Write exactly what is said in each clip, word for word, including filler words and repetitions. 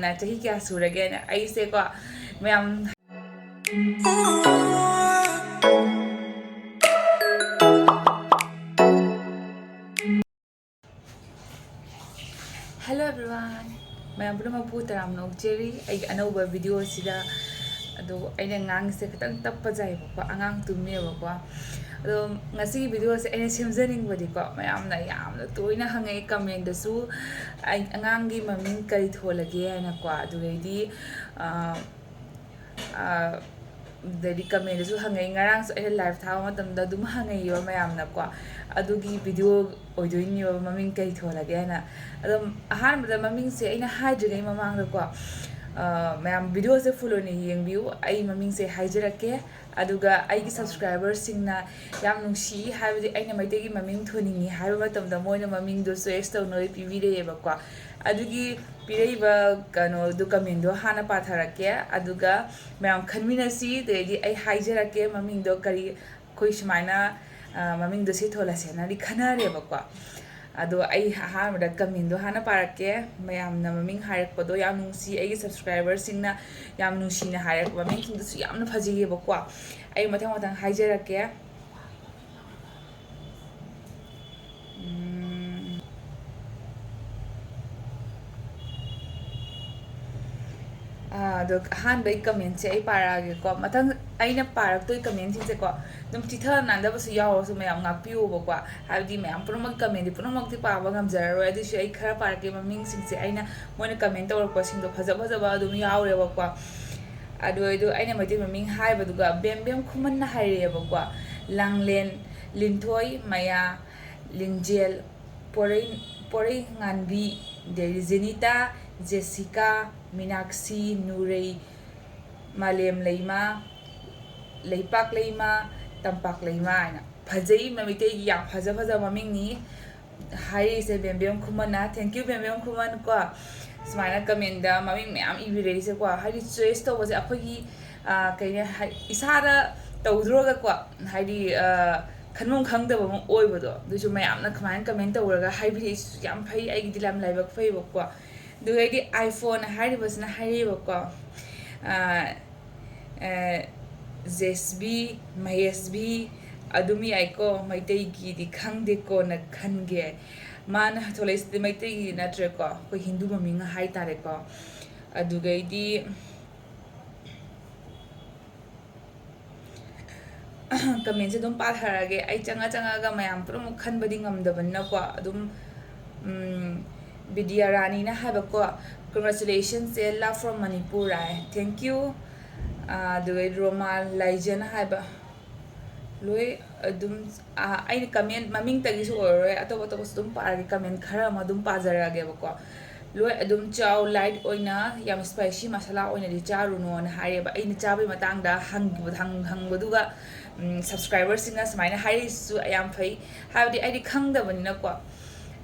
ꯅ ꯆꯍꯤ ꯀꯌꯥ ꯁꯨꯔꯒꯦꯅ ꯑꯩꯁꯦꯀꯣ ꯃꯌꯥꯝ Hello everyone, ꯃꯌꯥꯝ ꯄꯨꯝꯅꯃꯛꯄꯨ ꯇꯔꯥꯝꯅ ꯑꯣꯛꯆꯔꯤ ꯑꯩꯒꯤ ꯑꯅꯧꯕ ꯚꯤꯗꯤꯑꯣꯁꯤꯗ꯫ ꯑꯗꯣ ꯑꯩꯅ ꯉꯥꯡꯉꯤꯁꯦ ꯈꯤꯇꯪ ꯇꯞꯄꯖꯥꯏꯕꯀꯣ, ꯑꯉꯥꯡ ꯇꯨꯝꯃꯦꯕꯀꯣ꯫ ꯑꯗꯣ ꯉꯁꯤꯒꯤ ꯚꯤꯗꯤꯑꯣꯁꯦ ꯑꯩꯅ ꯁꯦꯝꯖꯅꯤꯡꯕꯗꯤꯀꯣ, ꯃꯌꯥꯝꯅ ꯌꯥꯝꯅ ꯇꯣꯏꯅ ꯍꯪꯉꯛꯑꯦ ꯀꯃꯦꯟꯗꯁꯨ, "ꯑꯩ ꯑꯉꯥꯡꯒꯤ ꯃꯃꯤꯡ ꯀꯔꯤ ꯊꯣꯜꯂꯒꯦ?" ꯍꯥꯏꯅꯀꯣ꯫ ꯑꯗꯨꯗꯩꯗꯤ ꯑꯥ, ꯑꯥ, ꯑꯗꯩꯗꯤ ꯀꯃꯦꯟꯗꯁꯨ ꯍꯪꯉꯛꯏ, ꯉꯔꯥꯡꯁꯨ ꯑꯩꯅ ꯂꯥꯏꯚ ꯊꯥꯕ ꯃꯇꯝꯗ ꯑꯗꯨꯝ ꯍꯪꯉꯛꯏꯕ ꯃꯌꯥꯝꯅꯀꯣ꯫ ꯑꯗꯨꯒꯤ ꯚꯤꯗꯤꯑꯣ ꯑꯣꯏꯗꯣꯏꯅꯦꯕ, ꯃꯃꯤꯡ ꯀꯩ ꯊꯣꯜꯂꯒꯦ ꯍꯥꯏꯅ꯫ ꯑꯗꯨꯝ ꯑꯍꯥꯟꯕꯗ ꯃꯃꯤꯡꯁꯦ ꯑꯩꯅ ꯍꯥꯏꯗ꯭ꯔꯤꯉꯩ ꯃꯃꯥꯡꯗꯀꯣ, ꯑꯥ, ꯃꯌꯥꯝ ꯚꯤꯗꯤꯑꯣꯁꯦ ꯐꯨꯜ ꯑꯣꯏꯅ ꯌꯦꯡꯕꯤꯌꯨ, ꯑꯩ ꯃꯃꯤꯡꯁꯦ ꯍꯥꯏꯖꯔꯛꯀꯦ꯫ ꯑꯗꯨꯒ ꯑꯩꯒꯤ ꯁꯕꯁꯀ꯭ꯔꯥꯏꯕꯔꯁꯤꯡꯅ ꯌꯥꯝ ꯅꯨꯡꯁꯤ, ꯍꯥꯏꯕꯗꯤ ꯑꯩꯅ ꯃꯩꯇꯩꯒꯤ ꯃꯃꯤꯡ ꯊꯣꯟꯅꯤꯡꯉꯤ ꯍꯥꯏꯕ ꯃꯇꯝꯗ ꯃꯣꯏꯅ ꯃꯃꯤꯡꯗꯣ ꯆꯣꯏꯁ ꯇꯧꯅꯕ ꯄꯤꯕꯤꯔꯛꯑꯦꯕꯀꯣ꯫ ꯑꯗꯨꯒꯤ ꯄꯤꯔꯛꯏꯕ ꯀꯩꯅꯣꯗꯨ, ꯀꯃꯦꯟꯗꯣ ꯍꯥꯟꯅ ꯄꯥꯊꯔꯛꯀꯦ, ꯑꯗꯨꯒ ꯃꯌꯥꯝ ꯈꯟꯃꯤꯟꯅꯁꯤ꯫ ꯑꯗꯩꯗꯤ ꯑꯩ ꯍꯥꯏꯖꯔꯛꯀꯦ ꯃꯃꯤꯡꯗꯣ ꯀꯔꯤ, ꯑꯩꯈꯣꯏ ꯁꯨꯃꯥꯏꯅ, ꯑ, ꯃꯃꯤꯡꯗꯣ ꯁꯤ ꯊꯣꯜꯂꯁꯦꯅꯗꯤ ꯈꯟꯅꯔꯦꯕꯀꯣ꯫ ꯑꯗꯣ ꯑꯩ ꯑꯍꯥꯟꯕꯗ ꯀꯃꯦꯟꯗꯣ ꯍꯥꯟꯅ ꯄꯥꯔꯛꯀꯦ꯫ ꯃꯌꯥꯝꯅ ꯃꯃꯤꯡ ꯍꯥꯏꯔꯛꯄꯗꯣ ꯌꯥꯝ ꯅꯨꯡꯁꯤ, ꯑꯩꯒꯤ ꯁꯕꯁꯀ꯭ꯔꯥꯏꯕꯔꯁꯤꯡꯅ ꯌꯥꯝ ꯅꯨꯡꯁꯤꯅ ꯍꯥꯏꯔꯛꯄ ꯃꯃꯤꯡꯁꯤꯡꯗꯨꯁꯨ ꯌꯥꯝꯅ ꯐꯖꯩꯌꯦꯕꯀꯣ꯫ ꯑꯩ ꯃꯊꯪ ꯃꯊꯪ ꯍꯥꯏꯖꯔꯛꯀꯦ꯫ ꯎꯝ꯫ ꯑꯥ, ꯑꯗꯣ ꯑꯍꯥꯟꯕꯒꯤ ꯀꯃꯦꯟꯁꯦ ꯑꯩ ꯄꯥꯔꯛꯑꯒꯦꯀꯣ꯫ ꯃꯊꯪ ꯑꯩꯅ ꯄꯥꯔꯛꯇꯣꯏ ꯀꯃꯦꯟꯁꯤꯡꯁꯦꯀꯣ, ꯑꯗꯨꯝ ꯆꯤꯊ ꯅꯥꯟꯗꯕꯁꯨ ꯌꯥꯎꯔꯁꯨ ꯃꯌꯥꯝ ꯉꯥꯛꯄꯤꯌꯣꯕꯀꯣ꯫ ꯍꯥꯏꯕꯗꯤ ꯃꯌꯥꯝ ꯄꯨꯝꯅꯃꯛ ꯀꯃꯦꯟꯗꯤ ꯄꯨꯝꯅꯃꯛꯇꯤ ꯄꯥꯕ ꯉꯝꯖꯔꯔꯣꯏ꯫ ꯑꯗꯨꯏꯁꯨ ꯑꯩ ꯈꯔ ꯄꯥꯔꯛꯀꯦ꯫ ꯃꯃꯤꯡꯁꯤꯡꯁꯦ ꯑꯩꯅ, ꯃꯣꯏꯅ ꯀꯃꯦꯟ ꯇꯧꯔꯛꯄꯁꯤꯡꯗꯣ ꯐꯖ ꯐꯖꯕ ꯑꯗꯨꯝ ꯌꯥꯎꯔꯦꯕꯀꯣ꯫ ꯑꯗꯨ ꯑꯣꯏꯗꯣ ꯑꯩꯅ ꯃꯩꯇꯩ ꯃꯃꯤꯡ ꯍꯥꯏꯕꯗꯨꯒ ꯕꯦꯝꯕꯦꯝ ꯈꯨꯃꯟꯅ ꯍꯥꯏꯔꯛꯑꯦꯕꯀꯣ꯫ ꯂꯥꯡꯂꯦꯟ, ꯂꯤꯟꯊꯣꯏ, ꯃꯌꯥ, ꯂꯤꯡꯖꯦꯜ, ꯄꯣꯔꯩ-, ꯄꯣꯔꯩꯉꯥꯟꯕꯤ, ꯑꯗꯩꯗꯤ ꯖꯦꯅꯤꯇꯥ, ꯖꯦꯁꯤꯀꯥ, ꯃꯤꯅꯥꯛꯁꯤ, ꯅꯨꯔꯩ, ꯃꯥꯂꯦꯝ ꯂꯩꯃ, ꯂꯩꯄꯥꯛ ꯂꯩꯃ, ꯇꯝꯄꯥꯛ ꯂꯩꯃ ꯍꯥꯏꯅ ꯐꯖꯩ꯫ ꯃꯩꯇꯩꯒꯤ ꯌꯥꯝ ꯐꯖ ꯐꯖꯕ ꯃꯃꯤꯡꯅꯤ ꯍꯥꯏꯔꯤꯁꯦ ꯕꯦꯝꯕꯦꯝ ꯈꯨꯃꯟꯅ꯫ Thank you ꯕꯦꯝꯕꯦꯝ ꯈꯨꯃꯟ ꯀꯣ, ꯁꯨꯃꯥꯏꯅ ꯀꯃꯦꯟꯗ ꯃꯃꯤꯡ ꯃꯌꯥꯝ ꯏꯕꯤꯔꯛꯏꯁꯦꯀꯣ꯫ ꯍꯥꯏꯗꯤ ꯆꯣꯏꯁ ꯇꯧꯕꯁꯦ ꯑꯩꯈꯣꯏꯒꯤ, ꯑꯥ, ꯀꯩꯅꯣ ꯍꯥꯏ, ꯏꯁꯥꯗ ꯇꯧꯗ꯭ꯔꯣꯒꯀꯣ, ꯍꯥꯏꯗꯤ, ꯑꯥ, ꯈꯟꯐꯝ ꯈꯪꯗꯕ ꯑꯃ ꯑꯣꯏꯕꯗꯣ꯫ ꯑꯗꯨꯁꯨ ꯃꯌꯥꯝꯅ ꯀꯃꯥꯏꯅ ꯀꯃꯦꯟ ꯇꯧꯔꯒ ꯍꯥꯏꯕꯤꯔꯛꯏꯁꯤꯁꯨ ꯌꯥꯝ ꯐꯩ, ꯑꯩꯒꯤꯗꯤ ꯌꯥꯝ ꯂꯥꯏꯕꯛ ꯐꯩꯌꯦꯕꯀꯣ꯫ ꯑꯗꯨꯒ ꯑꯩꯗꯤ iPhone ꯍꯥꯏꯔꯤꯕꯁꯤꯅ ꯍꯥꯏꯔꯤꯕꯀꯣ, ꯑ, ꯑ, ꯖꯦꯁꯕꯤ, ꯃꯍꯦꯁꯕꯤ ꯑꯗꯨꯝ ꯌꯥꯏꯀꯣ, ꯃꯩꯇꯩꯒꯤꯗꯤ ꯈꯪꯗꯦꯀꯣꯅ ꯈꯟꯒꯦ꯫ ꯃꯥꯅ ꯊꯣꯛꯂꯛꯏꯁꯤꯗꯤ ꯃꯩꯇꯩꯒꯤꯗꯤ ꯅꯠꯇ꯭ꯔꯦꯀꯣ, ꯑꯩꯈꯣꯏ ꯍꯤꯟꯗꯨ ꯃꯃꯤꯡ ꯍꯥꯏꯇꯥꯔꯦꯀꯣ꯫ ꯑꯗꯨꯒꯩꯗꯤ commentꯁꯦ ꯑꯗꯨꯝ ꯄꯥꯊꯔꯛꯑꯒꯦ꯫ ꯑꯩ ꯆꯪꯉ ꯆꯪꯉꯒ ꯃꯌꯥꯝ ꯄꯨꯝꯅꯃꯛ ꯈꯟꯕꯗꯤ ꯉꯝꯗꯕꯅꯤꯅꯀꯣ, ꯑꯗꯨꯝ, ꯎꯝ, ꯕꯤꯗ꯭ꯌꯥ ꯔꯥꯅꯤꯅ ꯍꯥꯏꯕꯀꯣ, "Congratulations, love from Manipur" high, thank you꯫ ꯑꯥ, ꯑꯗꯨꯒ ꯔꯣꯃꯥ ꯂꯥꯏꯖꯅ ꯍꯥꯏꯕ, ꯂꯣꯏ ꯑꯗꯨꯝ, ꯑꯥ, ꯑꯩꯅ comment ꯃꯃꯤꯡꯇꯒꯤꯁꯨ ꯑꯣꯏꯔꯔꯣꯏ, ꯑꯇꯣꯞ ꯑꯇꯣꯞꯄꯁꯨ ꯑꯗꯨꯝ ꯄꯥꯔꯒꯦ, comment ꯈꯔ ꯑꯃ ꯑꯗꯨꯝ ꯄꯥꯖꯔꯛꯑꯒꯦꯕꯀꯣ꯫ "ꯂꯣꯏ ꯑꯗꯨꯝ ꯆꯥꯎ, light ꯑꯣꯏꯅ, ꯌꯥꯝ spicy ꯃꯁꯥꯂꯥ ꯑꯣꯏꯅꯗꯤ ꯆꯥꯔꯨꯅꯣꯅ" ꯍꯥꯏꯌꯦꯕ꯫ ꯑꯩꯅ ꯆꯥꯕꯩ ꯃꯇꯥꯡꯗ ꯍꯪꯕ-, ꯍꯪ-, ꯍꯪꯕꯗꯨꯒ, ꯎꯝ, subscriberꯁꯤꯡꯅ ꯁꯨꯃꯥꯏꯅ ꯍꯥꯏꯔꯛꯏꯁꯤꯁꯨ ꯌꯥꯝ ꯐꯩ꯫ ꯍꯥꯏꯕꯗꯤ ꯑꯩꯗꯤ ꯈꯪꯗꯕꯅꯤꯅꯀꯣ꯫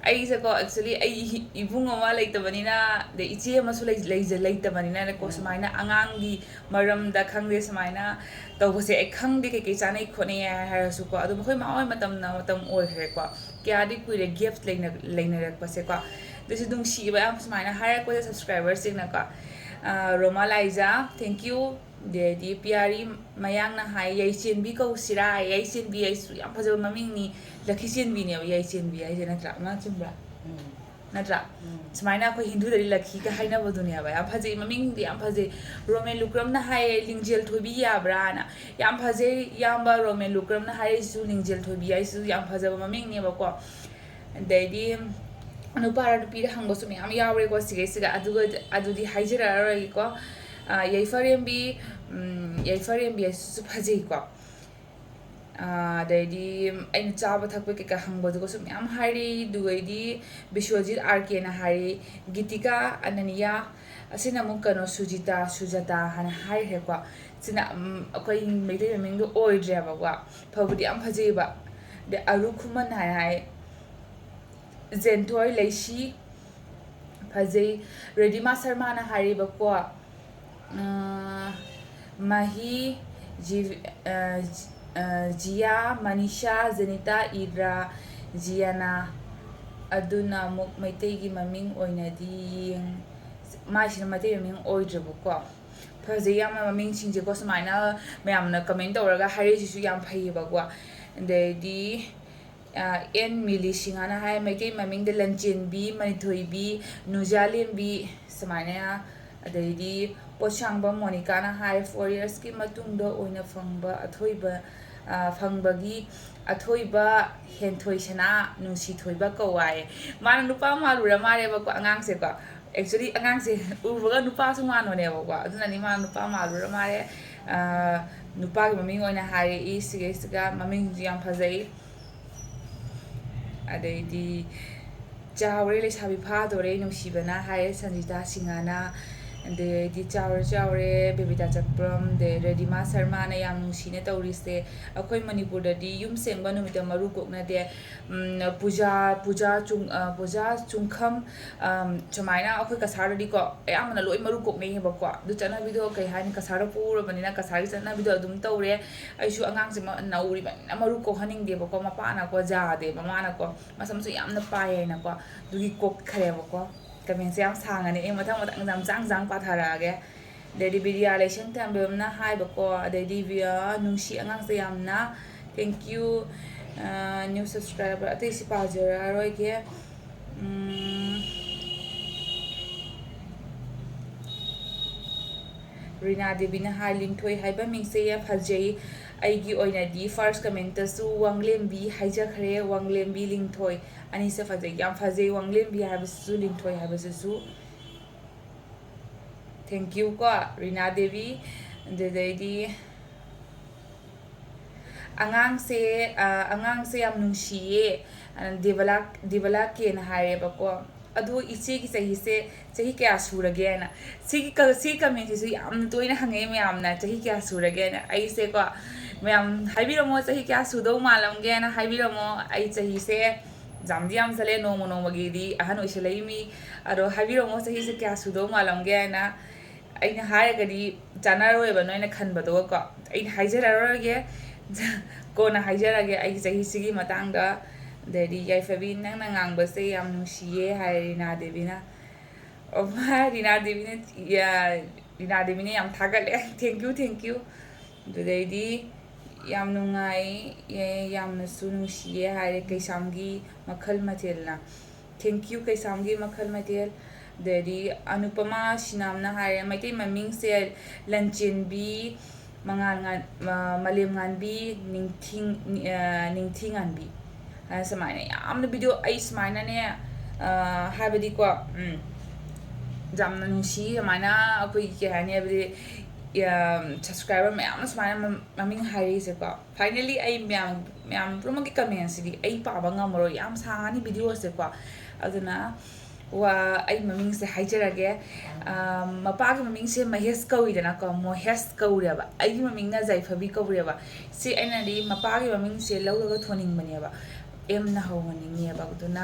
ꯑꯩꯁꯦꯀꯣ, actually ꯑꯩ ꯏꯕꯨꯡ ꯑꯃ ꯂꯩꯇꯕꯅꯤꯅ, ꯑꯗꯩ ꯏꯆꯦ ꯑꯃꯁꯨ ꯂꯩ-, ꯂꯩꯖ-, ꯂꯩꯇꯕꯅꯤꯅꯀꯣ, ꯎꯝ꯫ ꯁꯨꯃꯥꯏꯅ ꯑꯉꯥꯡꯒꯤ ꯃꯔꯝꯗ ꯈꯪꯗꯦ, ꯁꯨꯃꯥꯏꯅ ꯇꯧꯕꯁꯦ ꯑꯩ ꯈꯪꯗꯦ, ꯀꯩꯀꯩ ꯆꯥꯅꯩ ꯈꯣꯠꯅꯩ ꯍꯥꯏꯔꯁꯨꯀꯣ꯫ ꯑꯗꯨꯝ ꯑꯩꯈꯣꯏ ꯃꯥ ꯍꯣꯏ ꯃꯇꯝꯅ ꯃꯇꯝ ꯑꯣꯏꯈ꯭ꯔꯦꯀꯣ꯫ ꯀꯌꯥꯗꯤ ꯀꯨꯏꯔꯦ gap ꯂꯩꯅ-, ꯂꯩꯅꯔꯛꯄꯁꯦꯀꯣ꯫ ꯑꯗꯨꯁꯨ ꯅꯨꯡꯁꯤꯕ ꯌꯥꯝ ꯁꯨꯃꯥꯏꯅ ꯍꯥꯏꯔꯛꯄꯁꯦ subscriberꯁꯤꯡꯅꯀꯣ꯫ ꯑ, ꯔꯣꯃꯥ ꯂꯥꯏꯖꯥ, thank you꯫ ꯑꯗꯩꯗꯤ ꯄꯤꯌꯥꯔꯤ ꯃꯌꯥꯡꯅ ꯍꯥꯏ, "ꯌꯥꯏꯆꯦꯟꯕꯤ ꯀꯧꯁꯤꯔꯥ?" ꯌꯥꯏꯆꯦꯟꯕꯤ ꯍꯥꯏꯁꯨ ꯌꯥꯝ ꯐꯖꯕ ꯃꯃꯤꯡꯅꯤ꯫ ꯂꯛꯈꯤ ꯆꯦꯟꯕꯤꯅꯦꯕ ꯌꯥꯏꯆꯦꯟꯕꯤ ꯍꯥꯏꯁꯦ, ꯅꯠꯇ꯭ꯔꯥ? ꯃꯥ ꯆꯨꯝꯕ꯭ꯔꯥ? ꯎꯝ꯫ ꯅꯠꯇ꯭ꯔꯥ? ꯎꯝ꯫ ꯁꯨꯃꯥꯏꯅ ꯑꯩꯈꯣꯏ ꯍꯤꯟꯗꯨꯗꯗꯤ ꯂꯛꯈꯤꯒ ꯍꯥꯏꯅꯕꯗꯨꯅꯦꯕ꯫ ꯌꯥꯝ ꯐꯖꯩ, ꯃꯃꯤꯡꯗꯤ ꯌꯥꯝ ꯐꯖꯩ꯫ ꯔꯣꯃꯦꯟ ꯂꯨꯀ꯭ꯔꯝꯅ ꯍꯥꯏꯌꯦ, "ꯂꯤꯡꯖꯦꯜ ꯊꯣꯏꯕꯤ ꯌꯥꯕ꯭ꯔꯥꯅ?" ꯌꯥꯝ ꯐꯖꯩ, ꯏꯌꯥꯝꯕ ꯔꯣꯃꯦꯟ ꯂꯨꯀ꯭ꯔꯝꯅ ꯍꯥꯏꯔꯛꯏꯁꯤꯁꯨ, "ꯂꯤꯡꯖꯦꯜ ꯊꯣꯏꯕꯤ" ꯍꯥꯏꯁꯤꯁꯨ ꯌꯥꯝ ꯐꯖꯕ ꯃꯃꯤꯡꯅꯦꯕꯀꯣ꯫ ꯑꯗꯩꯗꯤ ꯅꯨꯄꯥꯔ ꯅꯨꯄꯤꯔ ꯍꯪꯕꯁꯨ ꯃꯌꯥꯝ ꯌꯥꯎꯔꯦꯀꯣ ꯁꯤꯒꯩꯁꯤꯒ, ꯑꯗꯨꯒ ꯑꯗꯨꯗꯤ ꯍꯥꯏꯖꯔꯛꯑꯔꯣꯏꯒꯦꯀꯣ꯫ ꯑ, ꯌꯥꯏꯐꯔꯦꯝꯕꯤ, ꯎꯝ, ꯌꯥꯏꯐꯔꯦꯝꯕꯤ ꯍꯥꯏꯁꯤꯁꯨ ꯐꯖꯩꯀꯣ꯫ ꯑ, ꯑꯗꯩꯗꯤ ꯑꯩꯅ ꯆꯥꯕ ꯊꯛꯄ ꯀꯩꯀꯥ ꯍꯪꯕꯗꯨꯒꯁꯨ ꯃꯌꯥꯝ ꯍꯥꯏꯔꯤ꯫ ꯑꯗꯨꯒꯩꯗꯤ ꯕꯤꯁ꯭ꯋꯖꯤꯠ ꯑꯥꯔ ꯀꯦꯅ ꯍꯥꯏꯔꯤ, "ꯒꯤꯇꯤꯀꯥ ꯑꯅꯅꯤꯌꯥ", ꯑꯁꯤꯅ ꯑꯃꯨꯛ ꯀꯩꯅꯣ ꯁꯨꯖꯤꯇꯥ, ꯁꯨꯖꯥꯇꯥ ꯍꯥꯏꯅ ꯍꯥꯏꯈ꯭ꯔꯦꯀꯣ꯫ ꯁꯤꯅ, ꯎꯝ, ꯑꯩꯈꯣꯏ ꯃꯩꯇꯩ ꯃꯃꯤꯡꯗꯣ ꯑꯣꯏꯗ꯭ꯔꯦꯕꯀꯣ꯫ ꯐꯕꯨꯗꯤ ꯌꯥꯝ ꯐꯖꯩꯕ꯫ ꯑꯗꯩ ꯑꯔꯨ ꯈꯨꯃꯟ ꯍꯥꯏꯅ ꯍꯥꯏ, ꯖꯦꯟꯊꯣꯏ ꯂꯩꯁꯤ, ꯐꯖꯩ꯫ ꯔꯦꯗꯤꯃꯥ ꯁꯔꯃꯥꯅ ꯍꯥꯏꯔꯤꯕꯀꯣ, ꯑ, ꯃꯍꯤ, ꯖꯤ-, ꯑ, ꯖꯤ-, ꯑ, ꯖꯤꯌꯥ, ꯃꯅꯤꯁꯥ, ꯖꯦꯅꯤꯇꯥ, ꯏꯗ꯭ꯔꯥ, ꯖꯤꯌꯥꯅꯥ, ꯑꯗꯨꯅ ꯑꯃꯨꯛ ꯃꯩꯇꯩꯒꯤ ꯃꯃꯤꯡ ꯑꯣꯏꯅꯗꯤ ꯌꯦꯡ-, ꯃꯥꯏꯁꯤꯅ ꯃꯩꯇꯩ ꯃꯃꯤꯡ ꯑꯣꯏꯗ꯭ꯔꯦꯕꯀꯣ꯫ ꯐꯖꯩ ꯌꯥꯝꯅ ꯃꯃꯤꯡꯁꯤꯡꯁꯦꯀꯣ, ꯁꯨꯃꯥꯏꯅ ꯃꯌꯥꯝꯅ comment ꯇꯧꯔꯒ ꯍꯥꯏꯔꯛꯏꯁꯤꯁꯨ ꯌꯥꯝ ꯐꯩꯌꯦꯕꯀꯣ꯫ ꯑꯗꯩꯗꯤ, ꯑ, ꯑꯦꯟ ꯃꯤꯂꯤ ꯁꯤꯡꯍꯅ ꯍꯥꯏ, ꯃꯩꯇꯩ ꯃꯃꯤꯡꯗ ꯂꯟꯆꯦꯟꯕꯤ, ꯃꯅꯤꯊꯣꯏꯕꯤ, ꯅꯨꯖꯥꯂꯦꯝꯕꯤ, ꯁꯨꯃꯥꯏꯅ, ꯑꯗꯩꯗꯤ ꯄꯣꯠꯁꯥꯡꯕꯝ ꯃꯣꯅꯤꯀꯥꯅ ꯍꯥꯏ, four yearsꯀꯤ ꯃꯇꯨꯡꯗ ꯑꯣꯏꯅ ꯐꯪꯕ ꯑꯊꯣꯏꯕ, ꯑ, ꯐꯪꯕꯒꯤ ꯑꯊꯣꯏꯕ ꯍꯦꯟꯊꯣꯏ ꯁꯅꯥ ꯅꯨꯡꯁꯤ ꯊꯣꯏꯕ ꯀꯧ ꯍꯥꯏꯌꯦ꯫ ꯃꯥꯅ ꯅꯨꯄꯥ ꯃꯥꯜꯂꯨꯔ ꯃꯥꯜꯂꯦꯕꯀꯣ ꯑꯉꯥꯡꯁꯦꯀꯣ꯫ Actually ꯑꯉꯥꯡꯁꯦ ꯎꯕꯒ ꯅꯨꯄꯥꯁꯨ ꯃꯥꯟꯕꯅꯦꯕꯀꯣ, ꯑꯗꯨꯅꯅꯤ ꯃꯥꯅ ꯅꯨꯄꯥ ꯃꯥꯜꯂꯨꯔ ꯃꯥꯜꯂꯦ꯫ ꯑ, ꯅꯨꯄꯥꯒꯤ ꯃꯃꯤꯡ ꯑꯣꯏꯅ ꯍꯥꯏꯔꯛꯏ ꯁꯤꯒꯩꯁꯤꯒ, ꯃꯃꯤꯡꯁꯨ ꯌꯥꯝ ꯐꯖꯩ꯫ ꯑꯗꯩꯗꯤ ꯆꯥꯎꯔꯦ ꯂꯩꯁꯥꯕꯤ ꯐꯥꯗꯣꯔꯦ ꯅꯨꯡꯁꯤꯕꯅ ꯍꯥꯏꯔꯦ ꯁꯟꯖꯤꯇꯥ ꯁꯤꯡꯍꯅ꯫ ꯑꯗꯩꯗꯤ ꯆꯥꯎꯔꯦ ꯆꯥꯎꯔꯦ ꯕꯦꯕꯤꯇꯥ ꯆꯛꯄ꯭ꯔꯝ, ꯑꯗꯩ ꯔꯦꯗꯤꯃꯥ ꯁꯔꯃꯥꯅ ꯌꯥꯝ ꯅꯨꯡꯁꯤꯅ ꯇꯧꯔꯤꯁꯦ꯫ ꯑꯩꯈꯣꯏ ꯃꯅꯤꯄꯨꯔꯗꯗꯤ ꯌꯨꯝ ꯁꯦꯡꯕ ꯅꯨꯃꯤꯠꯇ ꯃꯔꯨ ꯀꯣꯛꯅꯗꯦ꯫ ꯎꯝ, ꯄꯨꯖꯥ, ꯄꯨꯖꯥ ꯆꯨꯡ-, ꯑ, ꯄꯨꯖꯥ ꯆꯨꯡꯈꯝ, ꯑꯝ, ꯁꯨꯃꯥꯏꯅ ꯑꯩꯈꯣꯏ ꯀꯁꯥꯔꯗꯗꯤꯀꯣ ꯑꯌꯥꯝꯕꯅ ꯂꯣꯏ ꯃꯔꯨ ꯀꯣꯛꯅꯩꯌꯦꯕꯀꯣ꯫ ꯑꯗꯨ ꯆꯠꯅꯕꯤꯗꯣ ꯀꯩ ꯍꯥꯏꯅꯤ, ꯀꯁꯥꯔꯗ ꯄꯣꯛꯎꯔꯕꯅꯤꯅ ꯀꯁꯥꯔꯒꯤ ꯆꯠꯅꯕꯤꯗꯣ ꯑꯗꯨꯝ ꯇꯧꯔꯦ꯫ ꯑꯩꯁꯨ ꯑꯉꯥꯡꯁꯦ ꯃ-, ꯅꯧꯔꯤꯕꯅꯤꯅ ꯃꯔꯨ ꯀꯣꯛꯍꯟꯅꯤꯡꯗꯦꯕꯀꯣ, ꯃꯄꯥꯅꯀꯣ ꯌꯥꯗꯦ, ꯃꯃꯥꯅꯀꯣ ꯃꯁꯝꯁꯨ ꯌꯥꯝꯅ ꯄꯥꯏ ꯍꯥꯏꯅꯀꯣ꯫ ꯑꯗꯨꯒꯤ ꯀꯣꯛꯈ꯭ꯔꯦꯕꯀꯣ꯫ Commentꯁꯦ ꯌꯥꯝ ꯁꯥꯡꯉꯅꯤ, ꯑꯩ ꯃꯊꯪ ꯃꯊꯪ ꯌꯥꯝ ꯆꯥꯡ ꯆꯥꯡ ꯄꯥꯊꯔꯛꯑꯒꯦ꯫ ꯑꯗꯩꯗꯤ ꯕꯤꯗ꯭ꯌꯥ ꯂꯩꯁꯦꯝ ꯊꯦꯝꯕꯝꯅ ꯍꯥꯏꯕꯀꯣ, ꯑꯗꯩꯗꯤ ꯕꯤ-, ꯑ, ꯅꯨꯡꯁꯤ ꯑꯉꯥꯡꯁꯦ ꯌꯥꯝꯅ, thank you, ꯑ, new subscriber, ꯑꯇꯩꯁꯤ ꯄꯥꯖꯔꯛꯑꯔꯣꯏꯒꯦ꯫ ꯎꯝ, ꯔꯤꯅꯥ ꯗꯦꯕꯤꯅ ꯍꯥꯏ, ꯂꯤꯟꯊꯣꯏ ꯍꯥꯏꯕ ꯃꯤꯡꯁꯦ ꯌꯥꯝ ꯐꯖꯩ, ꯑꯩꯒꯤ ꯑꯣꯏꯅꯗꯤ first commentꯇꯁꯨ ꯋꯥꯡꯂꯦꯝꯕꯤ ꯍꯥꯏꯖꯈ꯭ꯔꯦ, ꯋꯥꯡꯂꯦꯝꯕꯤ ꯂꯤꯟꯊꯣꯏ ꯑꯅꯤꯁꯦ ꯐꯖꯩ, ꯌꯥꯝ ꯐꯖꯩ, ꯋꯥꯡꯂꯦꯝꯕꯤ ꯍꯥꯏꯕꯁꯤꯁꯨ ꯂꯤꯟꯊꯣꯏ ꯍꯥꯏꯕꯁꯤꯁꯨ꯫ Thank you ꯀꯣ, ꯔꯤꯅꯥ ꯗꯦꯕꯤ꯫ ꯑꯗꯨꯗꯩꯗꯤ ꯑꯉꯥꯡꯁꯦ, ꯑ, ꯑꯉꯥꯡꯁꯦ ꯌꯥꯝ ꯅꯨꯡꯁꯤꯌꯦ, ꯑ, ꯗꯦꯕꯂꯥ, ꯗꯦꯕꯂꯥ ꯀꯦꯅ ꯍꯥꯏꯔꯦꯕꯀꯣ꯫ "ꯑꯗꯣ ꯏꯆꯦꯒꯤ ꯆꯍꯤꯁꯦ ꯆꯍꯤ ꯀꯌꯥ ꯁꯨꯔꯒꯦꯅ?" ꯁꯤꯒꯤ ꯀ-, ꯁꯤꯒꯤ commentꯁꯤꯁꯨ ꯌꯥꯝꯅ ꯇꯣꯏꯅ ꯍꯪꯉꯛꯑꯦ ꯃꯌꯥꯝꯅ, "ꯆꯍꯤ ꯀꯌꯥ ꯁꯨꯔꯒꯦꯅ?" ꯑꯩꯁꯦꯀꯣ, ꯃꯌꯥꯝ ꯍꯥꯏꯕꯤꯔꯝꯃꯣ, ꯆꯍꯤ ꯀꯌꯥ ꯁꯨꯗꯧ ꯃꯥꯜꯂꯝꯒꯦꯅ ꯍꯥꯏꯕꯤꯔꯝꯃꯣ꯫ ꯑꯩ ꯆꯍꯤꯁꯦ ꯌꯥꯝꯗꯤ ꯌꯥꯝꯁꯜꯂꯦ, ꯅꯣꯡꯃ ꯅꯣꯡꯃꯒꯤꯗꯤ ꯑꯍꯟ ꯑꯣꯏꯁꯜꯂꯛꯏꯃꯤ꯫ ꯑꯗꯣ ꯍꯥꯏꯕꯤꯔꯝꯃꯣ, ꯆꯍꯤꯁꯦ ꯀꯌꯥ ꯁꯨꯗꯧ ꯃꯥꯜꯂꯝꯒꯦ ꯍꯥꯏꯅ꯫ ꯑꯩꯅ ꯍꯥꯏꯔꯒꯗꯤ ꯆꯥꯟꯅꯔꯣꯏꯕ ꯅꯣꯏꯅ ꯈꯟꯕꯗꯨꯒꯀꯣ꯫ ꯑꯩꯅ ꯍꯥꯏꯖꯔꯔꯣꯏꯒꯦ, ꯀꯣꯟꯅ ꯍꯥꯏꯖꯔꯒꯦ ꯑꯩꯒꯤ ꯆꯍꯤꯁꯤꯒꯤ ꯃꯇꯥꯡꯗ꯫ ꯑꯗꯩꯗꯤ ꯌꯥꯏꯐꯕꯤ, "ꯅꯪꯅ ꯉꯥꯡꯕꯁꯦ ꯌꯥꯝ ꯅꯨꯡꯁꯤꯌꯦ" ꯍꯥꯏꯔꯦ ꯔꯤꯅꯥ ꯗꯦꯕꯤꯅ꯫ ꯑꯣ, ꯃꯥ ꯔꯤꯅꯥ ꯗꯦꯕꯤꯅ, ꯌꯥ-, ꯔꯤꯅꯥ ꯗꯦꯕꯤꯅ ꯌꯥꯝ ꯊꯥꯒꯠꯂꯦ꯫ Thank you, thank you꯫ ꯑꯗꯨꯗꯩꯗꯤ, "ꯌꯥꯝ ꯅꯨꯡꯉꯥꯏ, ꯌꯥꯝꯅꯁꯨ ꯅꯨꯡꯁꯤꯌꯦ" ꯍꯥꯏꯔꯦ ꯀꯩꯁꯥꯝꯒꯤ ꯃꯈꯜ ꯃꯊꯦꯜꯅ꯫ Thank you ꯀꯩꯁꯥꯝꯒꯤ ꯃꯈꯜ ꯃꯊꯦꯜ꯫ ꯑꯗꯩꯗꯤ ꯑꯅꯨꯄꯃꯥ ꯁꯤꯅꯥꯝꯅ ꯍꯥꯏꯔꯦ, "ꯃꯩꯇꯩ ꯃꯃꯤꯡꯁꯦ ꯂꯟꯆꯦꯟꯕꯤ, ꯃꯉꯥꯜ ꯉꯥꯟ-, ꯃ-, ꯃꯥꯂꯦꯝ ꯉꯥꯟꯕꯤ, ꯅꯤꯡꯊꯤ-, ꯅꯤ-, ꯑ, ꯅꯤꯡꯊꯤ ꯉꯥꯟꯕꯤ", ꯑ, ꯁꯨꯃꯥꯏꯅ ꯌꯥꯝꯅ video ꯑꯩ ꯁꯨꯃꯥꯏꯅꯅꯦ, ꯑ, ꯍꯥꯏꯕꯗꯤꯀꯣ, ꯎꯝ, ꯌꯥꯝꯅ ꯅꯨꯡꯁꯤ꯫ ꯁꯨꯃꯥꯏꯅ ꯑꯩꯈꯣꯏꯒꯤ ꯀꯩ ꯍꯥꯏꯅꯤ, ꯍꯥꯏꯕꯗꯤ, ꯑ, subscriber ꯃꯌꯥꯝꯅ ꯁꯨꯃꯥꯏꯅ ꯃ-, ꯃꯃꯤꯡ ꯍꯥꯏꯔꯛꯏꯁꯦꯀꯣ꯫ Finally ꯑꯩ ꯃꯌꯥꯝ, ꯃꯌꯥꯝ ꯄꯨꯝꯅꯃꯛꯀꯤ commentꯁꯤꯗꯤ ꯑꯩ ꯄꯥꯕ ꯉꯝꯃꯔꯣꯏ, ꯌꯥꯝ ꯁꯥꯡꯉꯅꯤ videoꯁꯦꯀꯣ꯫ ꯑꯗꯨꯅ ꯋꯥ-, ꯑꯩ ꯃꯃꯤꯡꯁꯦ ꯍꯥꯏꯖꯔꯒꯦ꯫ ꯑ, ꯃꯄꯥꯒꯤ ꯃꯃꯤꯡꯁꯦ ꯃꯍꯦꯁ ꯀꯧꯏꯗꯅꯀꯣ, ꯃꯣꯍꯦꯁ ꯀꯧꯔꯦꯕ꯫ ꯑꯩꯒꯤ ꯃꯃꯤꯡꯅ ꯖꯥꯏꯐꯕꯤ ꯀꯧꯔꯦꯕ꯫ ꯁꯤ ꯑꯩꯅꯗꯤ ꯃꯄꯥꯒꯤ ꯃꯃꯤꯡꯁꯦ ꯂꯧꯔꯒ ꯊꯣꯟꯅꯤꯡꯕꯅꯦꯕ꯫ ꯑꯦꯝꯅ ꯍꯧꯍꯟꯅꯤꯡꯉꯦꯕ꯫ ꯑꯗꯨꯅ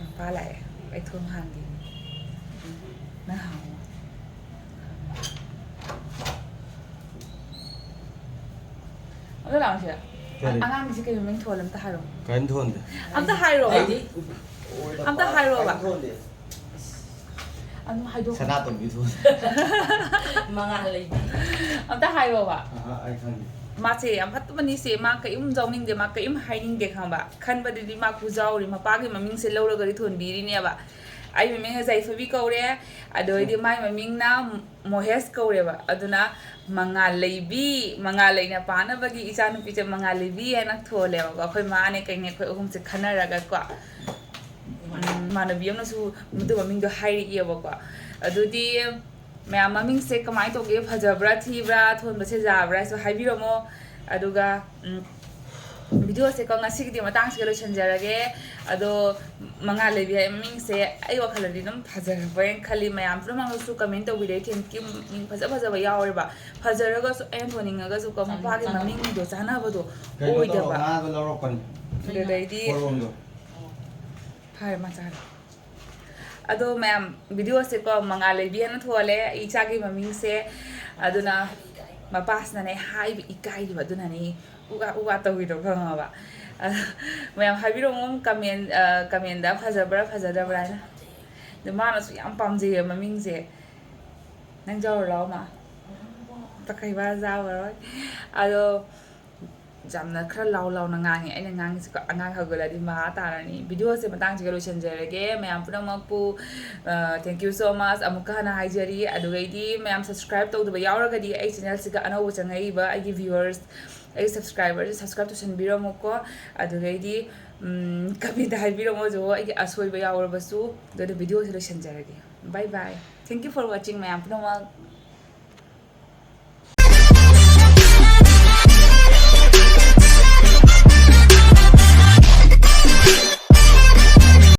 ꯃꯄꯥ ꯂꯥꯛꯑꯦ, ꯑꯩ ꯊꯣꯡ ꯍꯥꯡꯒꯦ꯫ ꯅꯪ ꯍꯥꯡꯉꯣ꯫ ꯑꯝꯇ ꯂꯥꯛꯑꯣ ꯁꯤꯗ꯫ ꯀꯔꯤ? ꯑꯉꯥꯡꯒꯤꯁꯦ ꯀꯩ ꯃꯃꯤꯡ ꯊꯣꯜꯂꯦ ꯑꯝꯇ ꯍꯥꯏꯔꯣ꯫ ꯀꯔꯤꯝ ꯊꯣꯟꯗꯦ꯫ ꯑꯝꯇ ꯍꯥꯏꯔꯣ꯫ ꯑꯩꯗꯤ ꯑꯝꯇ ꯍꯥꯏꯔꯣꯕ꯫ ꯀꯔꯤꯝ ꯊꯣꯟꯗꯦ꯫ ꯑꯗꯨꯝ ꯍꯥꯏꯗꯣꯛ꯫ ꯁꯅꯥꯇꯣꯝꯕꯤ ꯊꯣꯟꯗꯦ꯫ ꯃꯉꯥꯜ ꯂꯩꯕꯤ꯫ ꯑꯝꯇ ꯍꯥꯏꯔꯣꯕ꯫ ꯑꯍꯥ, ꯑꯩ ꯈꯪꯗꯦ꯫ ꯃꯥꯁꯦ ꯌꯥꯝ ꯐꯠꯇꯕꯅꯤꯁꯦ, ꯃꯥ ꯀꯔꯤꯝ ꯌꯥꯎꯅꯤꯡꯗꯦ, ꯃꯥ ꯀꯔꯤꯝ ꯍꯥꯏꯅꯤꯡꯗꯦ, ꯈꯪꯕ? ꯈꯟꯕꯗꯗꯤ ꯃꯥ ꯈꯨꯖꯥꯎꯔꯤ, ꯃꯄꯥꯒꯤ ꯃꯃꯤꯡꯁꯦ ꯂꯧꯔꯒꯗꯤ ꯊꯣꯟꯕꯤꯔꯤꯅꯦꯕ꯫ ꯑꯩ ꯃꯃꯤꯡꯅ ꯖꯥꯏꯐꯕꯤ ꯀꯧꯔꯦ, ꯑꯗꯨ ꯑꯣꯏꯗꯤ ꯃꯥꯏ ꯃꯃꯤꯡꯅ ꯃꯣꯍꯦꯁ ꯀꯧꯔꯦꯕ꯫ ꯑꯗꯨꯅ ꯃꯉꯥꯜ ꯂꯩꯕꯤ, ꯃꯉꯥꯜ ꯂꯩꯅ ꯄꯥꯅꯕꯒꯤ ꯏꯆꯥꯅꯨꯄꯤꯁꯦ ꯃꯉꯥꯜ ꯂꯩꯕꯤ ꯍꯥꯏꯅ ꯊꯣꯜꯂꯦꯕꯀꯣ꯫ ꯑꯩꯈꯣꯏ ꯃꯥꯅꯦ ꯀꯩꯅꯦ ꯑꯩꯈꯣꯏ ꯑꯍꯨꯝꯁꯦ ꯈꯟꯅꯔꯒꯀꯣ꯫ ꯎꯝ, ꯏꯃꯥꯟꯅꯕꯤ ꯑꯃꯅꯁꯨ ꯃꯗꯨ ꯃꯃꯤꯡꯗꯣ ꯍꯥꯏꯔꯛꯑꯦꯕꯀꯣ꯫ ꯑꯗꯨꯗꯤ ꯃꯌꯥꯝ ꯃꯃꯤꯡꯁꯦ ꯀꯃꯥꯏꯅ ꯇꯧꯒꯦ? ꯐꯖꯕ꯭ꯔꯥ, ꯊꯤꯕ꯭ꯔꯥ, ꯊꯣꯟꯕꯁꯦ ꯌꯥꯕ꯭ꯔꯥ ꯍꯥꯏꯁꯨ ꯍꯥꯏꯕꯤꯔꯝꯃꯣ꯫ ꯑꯗꯨꯒ, ꯎꯝ, videoꯁꯦꯀꯣ ꯉꯁꯤꯒꯤꯗꯤ ꯃꯇꯥꯡꯁꯤꯒ ꯂꯣꯏꯁꯤꯟꯖꯔꯒꯦ꯫ ꯑꯗꯣ ꯃꯉꯥꯜ ꯂꯩꯕꯤ ꯍꯥꯏꯕ ꯃꯃꯤꯡꯁꯦ ꯑꯩ ꯋꯥꯈꯜꯗꯗꯤ ꯑꯗꯨꯝ ꯐꯖꯔꯛꯄ꯭ꯔꯥꯅ ꯈꯜꯂꯤ꯫ ꯃꯌꯥꯝ ꯄꯨꯝꯅꯃꯛꯅꯁꯨ comment ꯇꯧꯕꯤꯔꯛꯏ, thank you꯫ ꯃꯤꯡ ꯐꯖ ꯐꯖꯕ ꯌꯥꯎꯔꯦꯕ꯫ ꯐꯖꯔꯒꯁꯨ ꯑꯩꯅ ꯊꯣꯟꯅꯤꯡꯉꯒꯁꯨꯀꯣ ꯃꯄꯥꯒꯤ ꯃꯃꯤꯡꯗꯣ ꯆꯥꯟꯅꯕꯗꯣ ꯀꯩꯅꯣ ꯇꯧꯔꯣ, ꯑꯣꯏꯗꯕ꯫ ꯉꯥꯗꯣ ꯂꯧꯔꯛꯄꯅꯤ꯫ ꯑꯗꯨꯗꯩꯗꯤ ꯄꯣꯔꯣꯝꯗꯣ꯫ ꯐꯔꯦ, ꯃꯆꯥꯗꯣ꯫ ꯑꯗꯣ ꯃꯌꯥꯝ, videoꯁꯦꯀꯣ ꯃꯉꯥꯜ ꯂꯩꯕꯤ ꯍꯥꯏꯅ ꯊꯣꯜꯂꯦ ꯑꯩ ꯏꯆꯥꯒꯤ ꯃꯃꯤꯡꯁꯦ꯫ ꯑꯗꯨꯅ ꯃꯄꯥꯁꯤꯅꯅꯦ ꯍꯥꯏꯕ ꯏꯀꯥꯏꯔꯤꯕ, ꯑꯗꯨꯅꯅꯦ ꯎꯒꯥ ꯎꯒꯥ ꯇꯧꯔꯤꯗꯣ, ꯈꯪꯉꯕ? ꯃꯌꯥꯝ ꯍꯥꯏꯕꯤꯔꯛꯑꯣ ꯀꯃꯦꯟ ꯀꯃꯦꯟꯗ ꯐꯖꯕ꯭ꯔꯥ ꯐꯖꯗꯕ꯭ꯔꯥ ꯍꯥꯏꯅ꯫ ꯑꯗꯣ ꯃꯥꯅꯁꯨ ꯌꯥꯝ ꯄꯥꯝꯖꯩꯌꯦ ꯃꯃꯤꯡꯁꯦ꯫ ꯅꯪ ꯌꯥꯎꯔꯨ ꯂꯥꯛꯑꯣ ꯃꯥ꯫ ꯇꯈꯩꯕ ꯌꯥꯎꯔꯔꯣꯏ꯫ ꯑꯗꯣ ꯌꯥꯝꯅ ꯈꯔ ꯂꯥꯎ ꯂꯥꯎꯅ ꯉꯥꯡꯉꯦ꯫ ꯑꯩꯅ ꯉꯥꯡꯉꯤꯁꯤꯀꯣ ꯑꯉꯥꯡ ꯍꯧꯒꯠꯂꯗꯤ ꯃꯍꯥ ꯇꯥꯔꯅꯤ꯫ ꯚꯤꯗꯤꯑꯣꯁꯦ ꯃꯇꯥꯡꯁꯤꯒ ꯂꯣꯏꯁꯤꯟꯖꯔꯒꯦ꯫ ꯃꯌꯥꯝ ꯄꯨꯝꯅꯃꯛꯄꯨ thank you so much ꯑꯃꯨꯛꯀ ꯍꯟꯅ ꯍꯥꯏꯖꯔꯤ꯫ ꯑꯗꯨꯒꯩꯗꯤ ꯃꯌꯥꯝ subscribe ꯇꯧꯗꯕ ꯌꯥꯎꯔꯒꯗꯤ ꯑꯩ ꯆꯦꯅꯦꯜꯁꯤꯒ ꯑꯅꯧꯕ ꯆꯪꯉꯛꯏꯕ ꯑꯩꯒꯤ viewers, ꯑꯩꯒꯤ subscribers subscribe ꯇꯧꯁꯟꯕꯤꯔꯝꯃꯨꯀꯣ꯫ ꯑꯗꯨꯒꯩꯗꯤ ꯀꯃꯦꯟꯗ ꯍꯥꯏꯕꯤꯔꯝꯃꯣꯁꯨ ꯑꯩꯒꯤ ꯑꯁꯣꯏꯕ ꯌꯥꯎꯔꯕꯁꯨ꯫ ꯑꯗꯨꯗ ꯚꯤꯗꯤꯑꯣꯁꯦ ꯂꯣꯏꯁꯤꯟꯖꯔꯒꯦ꯫ Bye bye, thank you for watching ꯃꯌꯥꯝ ꯄꯨꯝꯅꯃꯛ꯫